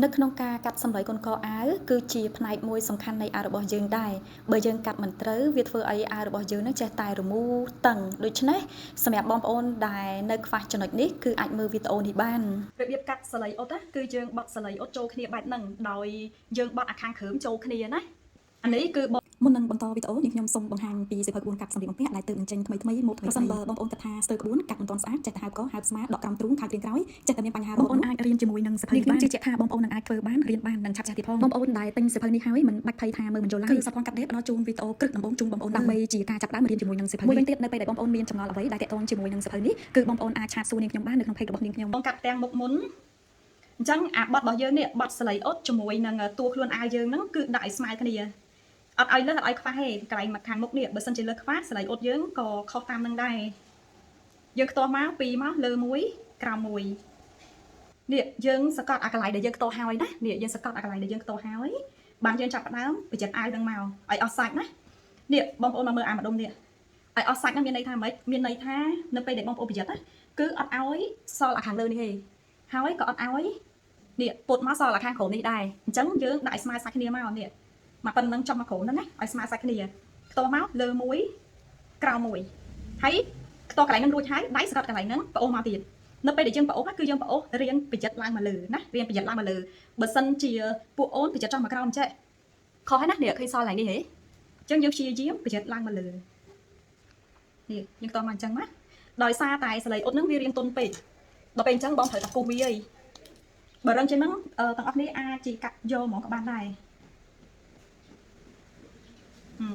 នៅក្នុងការកាត់សម្លុយកូនកអាវគឺជាផ្នែកមួយសំខាន់នៃអាវរបស់យើងដែរបើយើងកាត់មិនត្រូវវាធ្វើឲ្យអាវរបស់យើងនឹងចេះតែរមូរតឹងដូច្នេះសម្រាប់បងប្អូនដែលនៅខ្វះចំណុចនេះគឺអាចមើលវីដេអូនេះបាន របៀបកាត់សលៃអ៊ុតណាគឺយើងបត់សលៃអ៊ុតចូលគ្នាបែបហ្នឹងដោយយើងបត់អាខាងក្រោមចូលគ្នាណាអានេះគឺបត់ មុននឹងបន្តវីដេអូនេះខ្ញុំសូមបង្ហាញពីសៀវភៅក្បួនកាត់សម្លៀកបំពាក់ដែលទើបនឹងចេញថ្មីៗមកថ្មីប្រសិនបើបងប្អូនគិតថាស្ទើរក្បួនកាត់មិនទាន់ស្អាតចេះតែហើបកហើបស្មាដកក្រោមទ្រូងខៅព្រៀងក្រោយចេះតែមានបញ្ហាបងប្អូនអាចរៀនជាមួយនឹងសៀវភៅនេះបានជឿជាក់ថាបងប្អូននឹងអាចធ្វើបានរៀនបាននិងឆាប់ចេះទៀតផងបងប្អូនដែលទិញសៀវភៅនេះហើយមិនបាច់ភ័យថាមើលមិនយល់ឡើយគឺសភ័នកាត់ដេរផ្ដល់ជូនវីដេអូគ្រឹះដំបូងជូនបងប្អូនដើម្បីជាការចាប់ផ្ដើមរៀនជាមួយនឹងសៀវភៅមួយវិញទៀតនៅពេលដែលបងប្អូនមានចម្ងល់អ្វីដែលទាក់ទងជាមួយនឹងសៀវភៅនេះគឺបងប្អូនអាចឆាតសួរនាងខ្ញុំបាននៅក្នុង page របស់នាងខ្ញុំ បងកាត់ទាំងមុខមុនអញ្ចឹងអាបត់របស់យើងនេះបត់សលៃអ៊ុតជាមួយនឹងតួខ្លួនអាវយើងហ្នឹងគឺដាក់ឲ្យស្មើគ្នាអត់ឲ្យលើសអត់ឲ្យខ្វះទេកន្លែងមកខាងមុខនេះបើសិនជាលើសខ្វះសលៃអ៊ុតយើងក៏ខុសតាមនឹងដែរយើងខ្ទាស់មកពីរមកលើមួយក្រោមមួយនេះយើងសកត់អាកន្លែងដែលយើងខ្ទាស់ហើយណានេះយើងសកត់អាកន្លែងដែលយើងខ្ទាស់ហើយបានយើងចាប់ផ្ដើមបញ្ចិតអាវនឹងមកឲ្យអស់សាច់ណានេះបងប្អូនមកមើលអាម្ដុំនេះឲ្យអស់សាច់ហ្នឹងមានន័យថាម៉េចមានន័យថានៅពេលដែលបងប្អូនប្រយ័ត្នណាគឺអត់ឲ្យសល់អាខាងលើនេះទេហើយក៏អត់ឲ្យនេះពុតមកសល់អាខាងក្រោមនេះដែរអញ្ចឹងយើងដាក់ឲ្យស្មើសាច់គ្នាមកនេះមកប៉ុណ្្នឹងចុះមកក្រោមហ្នឹងណាឲ្យស្មើសាច់គ្នាខ្ទាស់មកលើមួយក្រោមមួយហើយខ្ទាស់កន្លែងហ្នឹងរួចហើយដៃសកត់កន្លែងហ្នឹងប្អូសមកទៀតនៅពេលដែលយើងប្អូសគឺយើងប្អូសរៀងប្រយ័ត្នឡើងមកលើណារៀងប្រយ័ត្នឡើងមកលើបើសិនជាពួកអូនប្រយ័ត្នចុះមកក្រោមចេះខុសហើយណានេះឃើញសល់កន្លែងនេះហ៎អញ្ចឹងយើងព្យាយាមប្រយ័ត្នឡើងមកលើនេះយើងខ្ទាស់មកអញ្ចឹងណាដោយសារតែសលៃអ៊ុតហ្នឹងវារៀងទន់ពេកដល់ពេលអញ្ចឹងបងត្រូវតែគូសវាឯងបើរឹងជាងហ្នឹងទាំងអស់គ្នាអាចជាកាត់យកហ្មងក៏បានដែរហឹម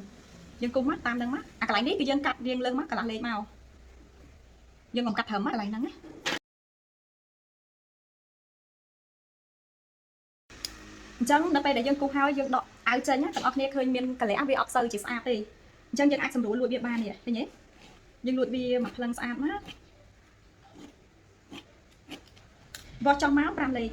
យើងគូសមកតាមហ្នឹងមកអាកន្លែងនេះគឺយើងកាត់រៀងលើសមកកន្លះលេខមកយើងកុំកាត់ត្រឹមមកកន្លែងហ្នឹងណាអញ្ចឹងនៅពេលដែលយើងគូសហើយយើងដកអាវចេញណាទាំងអស់គ្នាឃើញមានកលៈវាអត់សូវជាស្អាតទេអញ្ចឹងយើងអាចសម្រួលលួចវាបាននេះឃើញទេយើងលួចវាមួយផ្លឹងស្អាតមកវាស់ចង់មក5លេខ